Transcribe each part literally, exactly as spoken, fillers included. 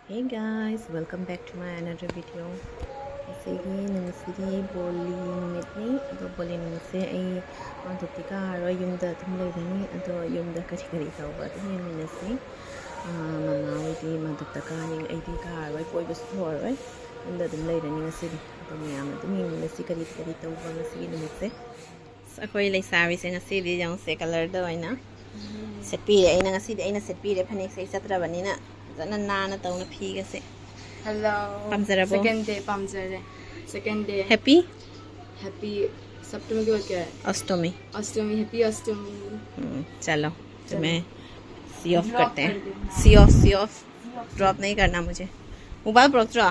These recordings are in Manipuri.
Hey guys, welcome back to my another video. ꯉꯁꯤꯒꯤ ꯅꯨꯃꯤꯠꯁꯤꯗꯤ ꯕꯣꯂꯤ ꯅꯨꯃꯤꯠꯅꯤ꯫ ꯑꯗꯣ ꯕꯣꯂꯤ ꯅꯨꯃꯤꯠꯁꯦ ꯑꯩ ꯃꯥꯟꯗꯣꯞꯇꯤ ꯀꯥꯔꯔꯣꯏ, ꯌꯨꯝꯗ ꯑꯗꯨꯝ ꯂꯩꯔꯅꯤ꯫ ꯑꯗꯣ ꯌꯨꯝꯗ ꯀꯔꯤ ꯀꯔꯤ ꯇꯧꯕ ꯑꯗꯨꯝ ꯌꯦꯡꯃꯤꯟꯅꯁꯤ꯫ ꯑꯥ, ꯃꯃꯥ ꯍꯣꯏꯗꯤ ꯃꯥꯟꯗꯣꯞꯇ ꯀꯥꯅꯤ, ꯑꯩꯗꯤ ꯀꯥꯔꯔꯣꯏ, ꯀꯣꯏꯕꯁꯨ ꯊꯣꯛꯑꯔꯣꯏ, ꯌꯨꯝꯗ ꯑꯗꯨꯝ ꯂꯩꯔꯅꯤ ꯉꯁꯤꯗꯤ꯫ ꯑꯗꯣ ꯃꯌꯥꯝ ꯑꯗꯨꯝ ꯌꯦꯡꯃꯤꯟꯅꯁꯤ ꯀꯔꯤ ꯀꯔꯤ ꯇꯧꯕ ꯉꯁꯤꯒꯤ ꯅꯨꯃꯤꯠꯁꯦ꯫ ꯑꯁ, ꯑꯩꯈꯣꯏ ꯂꯩꯁꯥꯕꯤꯁꯦ ꯉꯁꯤꯗꯤ ꯌꯦꯡꯉꯨꯁꯦ, ꯀꯂꯔꯗ ꯑꯣꯏꯅ ꯁꯦꯠꯄꯤꯔꯦ꯫ ꯑꯩꯅ ꯉꯁꯤꯗꯤ ꯑꯩꯅ ꯁꯦꯠꯄꯤꯔꯦ, ꯐꯅꯦꯛꯁꯦ ꯑꯩ ꯆꯠꯇ꯭ꯔꯕꯅꯤꯅ ꯐꯖꯅ ꯅꯥꯟꯅ ꯇꯧꯅ ꯐꯤꯒꯁꯦ꯫ Hello. ꯄꯥꯝꯖꯔꯕꯣ? Second day ꯄꯥꯝꯖꯔꯦ꯫ Second day. Happy Happy. ꯁꯞꯇꯃꯤꯒꯤ ꯑꯣꯏ ꯀꯦ? ꯑꯁꯇꯃꯤ꯫ Ashtami. Happy Ashtami. ꯎꯝ, ꯆꯠꯂꯣ꯫ ꯆꯨꯝꯃꯦ꯫ सी ऑफ Drop करते हैं। कर देना। सी ऑफ, सी ऑफ। ड्रॉप नहीं करना मुझे। मोबाइल ꯄꯨꯔꯛꯇ꯭ꯔꯣ?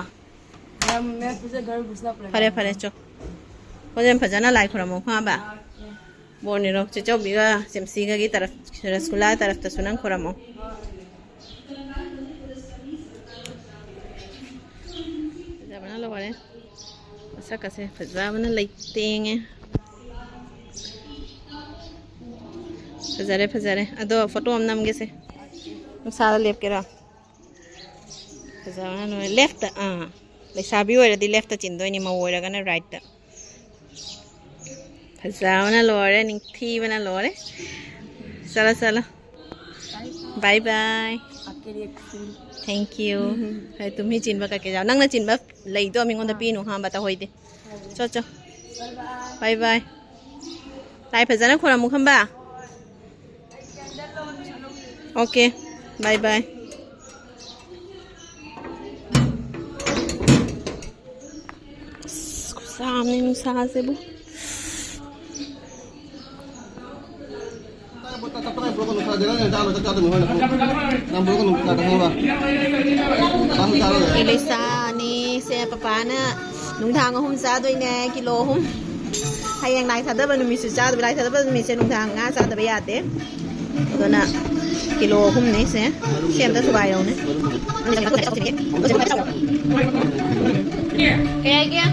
मैं मैं तुझे घर घुसना पड़ेगा। ꯐꯔꯦ ꯐꯔꯦ, ꯆꯣ꯫ ꯍꯣꯔꯦꯟ ꯐꯖꯅ ꯂꯥꯏ ꯈꯨꯔꯝꯃꯣ ꯈꯪꯉꯕ? ꯕꯣꯔ ꯅꯤꯔꯣ꯫ ꯆꯦꯆꯧꯕꯤꯒ ꯆꯦꯝꯁꯤꯒꯒꯤ ꯇꯔꯐ, ꯔꯁꯒꯨꯂꯥ ꯇꯔꯐꯇꯁꯨ ꯅꯪ ꯈꯨꯔꯝꯃꯣ꯫ ꯐꯖꯕꯅ ꯂꯣꯏꯔꯦ꯫ ꯃꯁꯛꯀꯁꯦ ꯐꯖꯕꯅ ꯂꯩꯇꯦꯡꯉꯦ꯫ ꯐꯖꯔꯦ, ꯐꯖꯔꯦ꯫ ꯑꯗꯣ ꯐꯣꯇꯣ ꯑꯃ ꯅꯝꯒꯦꯁꯦ꯫ ꯅꯨꯡꯁꯥꯗ ꯂꯦꯞꯀꯦꯔꯣ? ꯐꯖꯕꯅ ꯂꯣꯏꯔꯦ꯫ ꯂꯦꯐꯇ, ꯑꯥ꯫ ꯂꯩꯁꯥꯕꯤ ꯑꯣꯏꯔꯗꯤ ꯂꯦꯐꯇ ꯆꯤꯟꯗꯣꯏꯅꯤ, ꯃꯧ ꯑꯣꯏꯔꯒꯅ ꯔꯥꯏꯠꯇ꯫ ꯐꯖꯕꯅ ꯂꯣꯏꯔꯦ, ꯅꯤꯡꯊꯤꯕꯅ ꯂꯣꯏꯔꯦ꯫ ꯆꯠꯂꯣ, ꯆꯠꯂꯣ꯫ ꯕꯥꯏ ꯕꯥꯏ꯫ आपके लिए एक फूल। Thank you꯫ ꯍꯣꯏ, ꯇꯨꯝꯃꯤ ꯆꯤꯟꯕ ꯀꯩꯀꯩ ꯌꯥꯎ-, ꯅꯪꯅ ꯆꯤꯟꯕ ꯂꯩꯗꯣ ꯃꯤꯉꯣꯟꯗ ꯄꯤꯅꯨ ꯈꯪꯕ, ꯇꯧꯍꯣꯏꯗꯦ꯫ ꯆꯣ, ꯆꯣ꯫ ꯕꯥꯏ ꯕꯥꯏ꯫ ꯂꯥꯏ ꯐꯖꯅ ꯈꯣꯏꯔꯝꯃꯨ ꯈꯪꯕ꯫ Okay, bye bye. ꯑꯁ, ꯈꯨꯠꯁꯥ ꯑꯃꯅꯤ ꯅꯨꯡꯁꯥꯁꯤꯕꯨ꯫ ꯏꯂꯤꯁꯥ ꯑꯅꯤꯁꯦ ꯄꯄꯥꯅ ꯅꯨꯡꯗꯥꯡ ꯑꯍꯨꯝ ꯆꯥꯗꯣꯏꯅꯦ, ꯀꯤꯂꯣ ꯑꯍꯨꯝ꯫ ꯍꯌꯦꯡ ꯂꯥꯏ ꯊꯥꯗꯕ ꯅꯨꯃꯤꯠꯁꯨ ꯆꯥꯗꯕ, ꯂꯥꯏ ꯊꯥꯗꯕ ꯅꯨꯃꯤꯠꯁꯦ ꯅꯨꯡꯗꯥꯡ ꯉꯥ ꯆꯥꯗꯕ ꯌꯥꯗꯦ꯫ ꯑꯗꯨꯅ ꯀꯤꯂꯣ ꯑꯍꯨꯝꯅꯦ ꯁꯦ꯫ ꯁꯤ ꯑꯝꯇ ꯊꯨꯒꯥꯏꯔꯧꯅꯦ꯫ ꯀꯌꯥꯒꯤ? ꯑꯥ꯫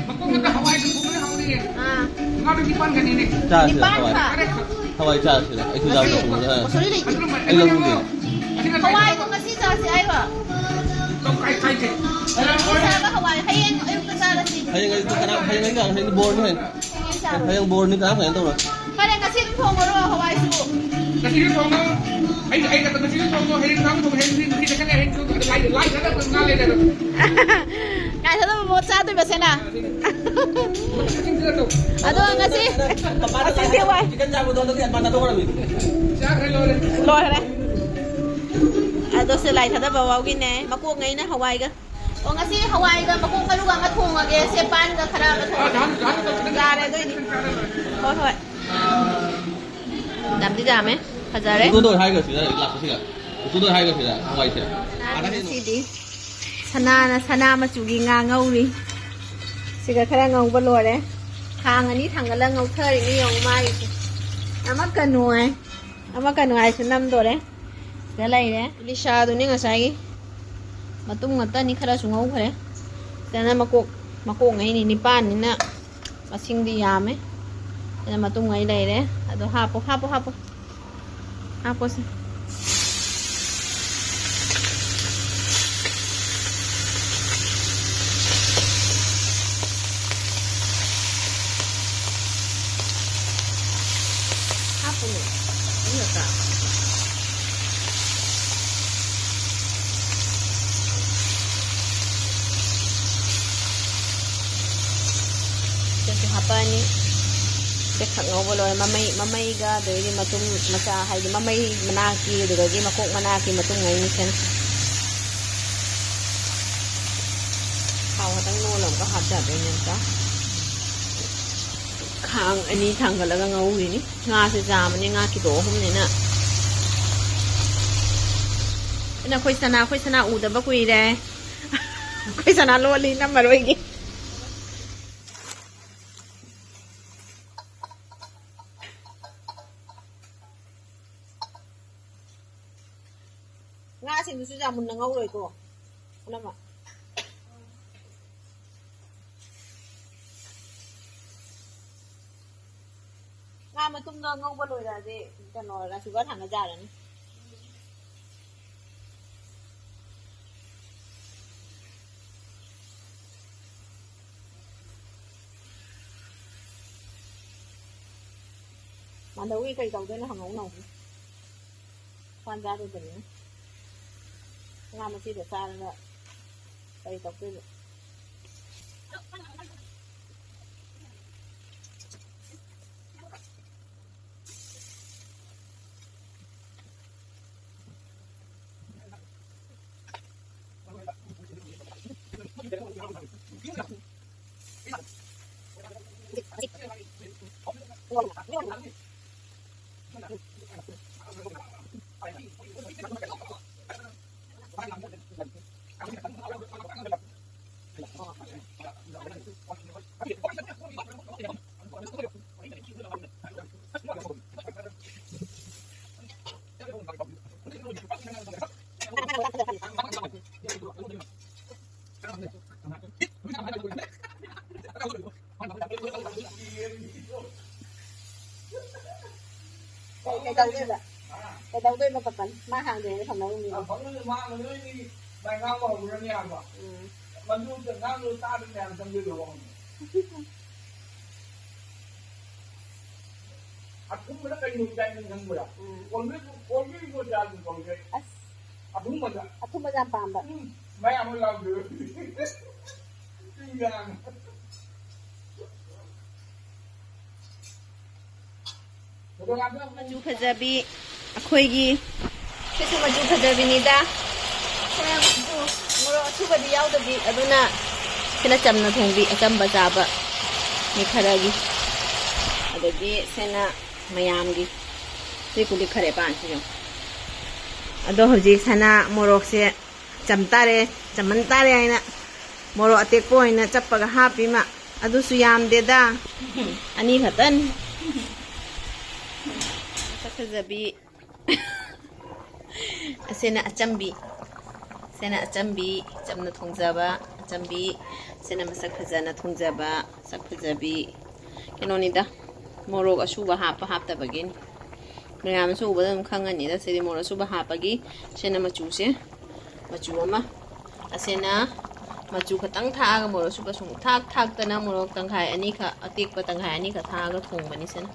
ꯆꯥꯔꯁꯤꯔ ꯅꯤꯄꯥꯟ ꯍꯋꯥꯏ? ꯕꯥ꯫ ꯍꯋꯥꯏ ꯆꯥꯔꯁꯤꯔ? ꯑꯩꯁꯨ ꯆꯥꯕ ꯂꯣꯏꯁꯤꯟꯕꯗ, ꯑꯥ꯫ ꯃꯁꯣꯔꯤ ꯂꯩꯇꯦ꯫ ꯑꯩ ꯂꯧꯔꯨꯒꯦ꯫ ꯍꯋꯥꯏꯗꯣ ꯉꯁꯤ ꯆꯥꯁꯤ ꯍꯥꯏꯔꯣ? ꯆꯥꯕ ꯍꯋꯥꯏ ꯍꯌꯦꯡ ꯑꯌꯨꯛꯇ ꯆꯥꯔꯁꯤ꯫ ꯍꯌꯦꯡ ꯑꯌꯨꯛꯇ ꯀꯅꯥ? ꯍꯌꯦꯡ ꯑꯌꯨꯛꯇ ꯍꯌꯦꯡ ꯕꯣꯔꯅꯤ ꯍꯌꯦꯡ꯫ ꯍꯌꯦꯡ ꯆꯥꯔꯁꯤ꯫ ꯍꯌꯦꯡ ꯕꯣꯔꯅꯤ, ꯀꯅꯥ ꯀꯩꯅꯣ ꯇꯧꯔꯣꯏ꯫ ꯐꯔꯦ, ꯉꯁꯤ ꯑꯗꯨꯝ ꯊꯣꯡꯉꯔꯣ ꯍꯋꯥꯏꯁꯨ꯫ ꯉꯁꯤꯁꯨ ꯊꯣꯡꯉꯣ꯫ ꯑꯩ, ꯑꯩ ꯉꯁꯤꯁꯨ ꯊꯣꯡꯉꯣ꯫ ꯍꯌꯦꯡ ꯅꯨꯡꯗꯥꯡ ꯊꯣꯡꯉꯣ꯫ ꯍꯌꯦꯡ ꯅꯨꯡꯊꯤꯜ ꯆꯠꯀꯅꯤ꯫ ꯍꯌꯦꯡ ꯂꯥꯏ, ꯂꯥꯏ ꯊꯥꯗꯕ ꯉꯥ ꯂꯩꯔꯦ ꯑꯗꯣ꯫ ꯉꯥꯏ ꯊꯥꯗꯕ ꯃꯣꯠ ꯆꯥꯗꯣꯏꯕ ꯁꯦꯅ꯫ ꯑꯗꯣ ꯉꯁꯤ ꯃꯄꯥꯟꯗ ꯉꯁꯤꯗꯤ ꯋꯥꯏ꯫ ꯆꯤꯛꯀꯟ ꯆꯥꯕꯗꯣ ꯍꯟꯗꯛꯇꯤ ꯑꯗꯨꯃꯥꯏꯅ ꯆꯥꯊꯣꯛꯈ꯭ꯔꯕꯅꯤ꯫ ꯆꯥꯈ꯭ꯔꯦ, ꯂꯣꯏꯔꯦ꯫ ꯂꯣꯏꯔꯦ꯫ ꯑꯗꯣ ꯁꯦ ꯂꯥꯏ ꯊꯥꯗꯕ ꯐꯥꯎꯒꯤꯅꯦ꯫ ꯃꯀꯣꯛꯉꯩꯅ ꯍꯋꯥꯏꯒ꯫ ꯑꯣ, ꯉꯁꯤ ꯍꯋꯥꯏꯒ ꯃꯀꯣꯛ ꯃꯔꯨꯒ ꯑꯃ ꯊꯣꯡꯉꯒꯦ꯫ ꯁꯦ ꯄꯥꯟꯒ ꯈꯔ ꯑꯃ ꯊꯣꯡꯉꯒꯦ꯫ ꯌꯥꯔꯦ ꯑꯗꯨꯏꯗꯤ꯫ ꯍꯣꯏ, ꯍꯣꯏ꯫ ꯌꯥꯝꯗꯤ ꯌꯥꯝꯃꯦ꯫ ꯐꯖꯔꯦ꯫ ꯎꯇꯨꯗꯣ ꯍꯥꯏꯈ꯭ꯔꯁꯤꯗ ꯂꯥꯛꯄꯁꯤꯒ꯫ ꯎꯇꯨꯗꯣ ꯍꯥꯏꯈ꯭ꯔꯁꯤꯗ ꯍꯋꯥꯏꯁꯦ꯫ ꯉꯁꯤꯗꯤ ꯁꯅꯥꯅ ꯁꯅꯥ ꯃꯆꯨꯒꯤ ꯉꯥ ꯉꯧꯔꯤ꯫ ꯁꯤꯒ ꯈꯔ ꯉꯧꯕ ꯂꯣꯏꯔꯦ꯫ ꯈꯥꯡ ꯑꯅꯤ ꯊꯥꯡꯒꯠꯂ ꯉꯧꯊꯔꯤꯅꯤ ꯌꯦꯡꯉꯨ ꯃꯥꯒꯤꯁꯦ꯫ ꯑꯃ ꯀꯅꯨ ꯍꯥꯏ꯫ ꯑꯃ ꯀꯅꯨ ꯍꯥꯏꯁꯨ ꯅꯝꯗꯣꯔꯦ꯫ ꯁꯤꯗ ꯂꯩꯔꯦ꯫ ꯂꯤꯁꯥꯗꯨꯅꯤ ꯉꯁꯥꯏꯒꯤ꯫ ꯃꯇꯨꯝ ꯉꯥꯛꯇꯅꯤ ꯈꯔꯁꯨ ꯉꯧꯈ꯭ꯔꯦ꯫ ꯁꯤꯗꯅ ꯃꯀꯣꯛ, ꯃꯀꯣꯛꯉꯩꯅꯤ ꯅꯤꯄꯥꯟꯅꯤꯅ ꯃꯁꯤꯡꯗꯤ ꯌꯥꯝꯃꯦ꯫ ꯑꯗꯨꯅ ꯃꯇꯨꯝꯉꯩ ꯂꯩꯔꯦ꯫ ꯑꯗꯣ ꯍꯥꯞꯄꯣ, ꯍꯥꯞꯄꯣ, ꯍꯥꯞꯄꯣ꯫ ꯍꯥꯞꯄꯣꯁꯦ꯫ ꯍꯥꯞꯄꯨꯅꯦ꯫ ꯑꯅꯤꯈꯛꯇ꯫ ꯁꯤꯁꯨ ꯍꯥꯞꯄꯛꯑꯅꯤ꯫ ꯁꯦ ꯈꯛ ꯉꯧꯕ ꯂꯣꯏꯔꯦ꯫ ꯃꯃꯩ, ꯃꯃꯩꯒ ꯑꯗꯩꯗꯤ ꯃꯇꯨꯝ ꯃꯆꯥ, ꯍꯥꯏꯗꯤ ꯃꯃꯩ ꯃꯅꯥꯛꯀꯤ, ꯑꯗꯨꯗꯒꯤ ꯃꯀꯣꯛ ꯃꯅꯥꯛꯀꯤ ꯃꯇꯨꯝ ꯉꯩꯅꯤꯁꯦ꯫ ꯊꯥꯎ ꯈꯛꯇꯪ ꯂꯣꯜꯂ ꯑꯃꯨꯛꯀ ꯍꯥꯞꯆꯗꯣꯏꯅꯦ ꯑꯝꯇ꯫ ꯈꯥꯡ ꯑꯅꯤ ꯊꯥꯡꯒꯠꯂꯒ ꯉꯧꯔꯤꯅꯤ꯫ ꯉꯥꯁꯦ ꯌꯥꯝꯕꯅꯤ, ꯉꯥ ꯀꯤꯂꯣ ꯑꯍꯨꯝꯅꯤꯅ꯫ ꯑꯩꯅ ꯑꯩꯈꯣꯏ ꯁꯅꯥ, ꯑꯩꯈꯣꯏ ꯁꯅꯥ ꯎꯗꯕ ꯀꯨꯏꯔꯦ꯫ ꯑꯩꯈꯣꯏ ꯁꯅꯥ ꯂꯣꯜꯂꯤ ꯅꯝꯃꯔꯣꯏꯒꯦ꯫ ꯉꯥꯁꯤꯡꯗꯨꯁꯨ ꯌꯥꯝ ꯃꯨꯟꯅ ꯉꯧꯔꯣꯏꯀꯣ, ꯄꯨꯝꯅꯃꯛ꯫ ꯉꯥ ꯃꯇꯨꯝꯗꯣ ꯉꯧꯕ ꯂꯣꯏꯔꯛꯑꯗꯤ ꯀꯩꯅꯣ, rice cooker ꯊꯥꯡꯒꯠ ꯌꯥꯔꯅꯤ꯫ ꯍꯟꯗꯛ ꯋꯤ ꯀꯩ ꯇꯧꯗꯣꯏꯅꯣ ꯍꯪꯉꯧ ꯅꯧ꯫ ꯄꯥꯟ ꯆꯥꯗꯣꯏꯕꯅꯤꯅ꯫ ꯉꯥ ꯃꯆꯦꯗ ꯆꯥꯔꯒ ꯀꯩ ꯇꯧꯗꯣꯏꯕ? ꯀꯩ-, ꯀꯩꯗꯧꯗꯣꯏꯕ? ꯀꯩꯗꯧꯗꯣꯏꯕ ꯄꯥꯄꯟ? ꯃꯥ ꯍꯥꯡꯗ꯭ꯔꯤꯉꯩꯗ ꯊꯝꯅꯕ ꯃꯤꯗꯣ꯫ ꯐꯪꯉꯣꯏ, ꯃꯥ ꯂꯣꯏꯅꯤ, ꯃꯥꯏ ꯉꯥꯡꯕ ꯍꯧꯔꯅꯤ ꯍꯥꯏꯕ꯫ ꯎꯝ꯫ ꯃꯗꯨ ꯉꯥꯡꯗꯣ ꯇꯥꯗ ꯃꯌꯥꯝ ꯆꯪꯗꯣꯏꯗꯣ ꯋꯥꯉꯥꯡ꯫ ꯑꯊꯨꯝꯕꯗ ꯀꯩꯅꯣ ꯆꯥꯏ ꯅꯪ ꯈꯪꯕ꯭ꯔꯥ? ꯎꯝ꯫ ꯀꯣꯜꯒꯦꯠ, ꯀꯣꯜꯒꯦꯠ ꯏꯕꯣ ꯆꯥꯁꯤ ꯀꯣꯜꯒꯦꯠ꯫ ꯑꯁ꯫ ꯑꯊꯨꯝꯕꯗ꯫ ꯑꯊꯨꯝꯕꯁꯦ ꯌꯥꯝ ꯄꯥꯝꯕ꯫ ꯎꯝ꯫ ꯃꯌꯥꯝ ꯑꯃ ꯂꯥꯎꯗꯣꯏ꯫ ꯏꯟꯖꯥꯡ꯫ ꯃꯆꯨ ꯐꯖꯕꯤ ꯑꯩꯈꯣꯏꯒꯤ꯫ ꯁꯤꯁꯨ ꯃꯆꯨ ꯐꯖꯕꯤꯅꯤꯗ꯫ ꯃꯣꯔꯣꯛ ꯑꯁꯨꯕꯗꯤ ꯌꯥꯎꯗꯕꯤ, ꯑꯗꯨꯅ ꯁꯤꯅ ꯆꯝꯅ ꯊꯣꯡꯕꯤ, ꯑꯆꯝꯕ ꯆꯥꯕ ꯃꯤ ꯈꯔꯒꯤ꯫ ꯑꯗꯒꯤ ꯁꯤꯅ ꯃꯌꯥꯝꯒꯤ꯫ ꯁꯤ ꯀꯨꯂꯤ ꯈꯔꯦ ꯄꯥꯟꯁꯤ ꯌꯦꯡꯉꯨ꯫ ꯑꯗꯣ ꯍꯧꯖꯤꯛ ꯁꯅꯥ ꯃꯣꯔꯣꯛꯁꯦ ꯆꯝ ꯇꯥꯔꯦ, ꯆꯝꯃꯟ ꯇꯥꯔꯦ ꯍꯥꯏꯅ ꯃꯣꯔꯣꯛ ꯑꯇꯦꯛꯄ ꯑꯣꯏꯅ ꯆꯞꯄꯒ ꯍꯥꯞꯄꯤ ꯃꯥ꯫ ꯑꯗꯨꯁꯨ ꯌꯥꯝꯗꯦꯗ, ꯑꯅꯤ ꯈꯛꯇꯅꯤ꯫ ꯃꯁꯛ ꯐꯖꯕꯤ꯫ ꯑꯁꯤꯅ ꯑꯆꯝꯕꯤ꯫ ꯑꯁꯤꯅ ꯑꯆꯝꯕꯤ, ꯆꯝꯅ ꯊꯣꯡꯖꯕ ꯑꯆꯝꯕꯤ꯫ ꯑꯁꯤꯅ ꯃꯁꯛ ꯐꯖꯅ ꯊꯣꯡꯖꯕ, ꯃꯁꯛ ꯐꯖꯕꯤ꯫ ꯀꯩꯅꯣꯅꯤꯗ, ꯃꯣꯔꯣꯛ ꯑꯁꯨꯕ ꯍꯥꯞꯄ ꯍꯥꯞꯇꯕꯒꯤꯅꯤ꯫ ꯃꯌꯥꯝꯅꯁꯨ ꯎꯕꯗ ꯑꯗꯨꯝ ꯈꯪꯉꯅꯤꯗ꯫ ꯁꯤꯗꯤ ꯃꯣꯔꯣꯛ ꯑꯁꯨꯕ ꯍꯥꯞꯄꯒꯤ꯫ ꯁꯤꯅ ꯃꯆꯨꯁꯦ, ꯃꯆꯨ ꯑꯃ꯫ ꯑꯁꯤꯅ ꯃꯆꯨ ꯈꯛꯇꯪ ꯊꯥꯛꯑꯒ, ꯃꯣꯔꯣꯛ ꯑꯁꯨꯕ ꯁꯨꯡ ꯊꯥꯛ ꯊꯥꯛꯇꯅ, ꯃꯣꯔꯣꯛ ꯇꯪꯈꯥꯏ ꯑꯅꯤꯈꯛ, ꯑꯇꯦꯛꯄ ꯇꯪꯈꯥꯏ ꯑꯅꯤꯈꯛ ꯊꯥꯛꯑꯒ ꯊꯣꯡꯕꯅꯤ ꯁꯤꯅ꯫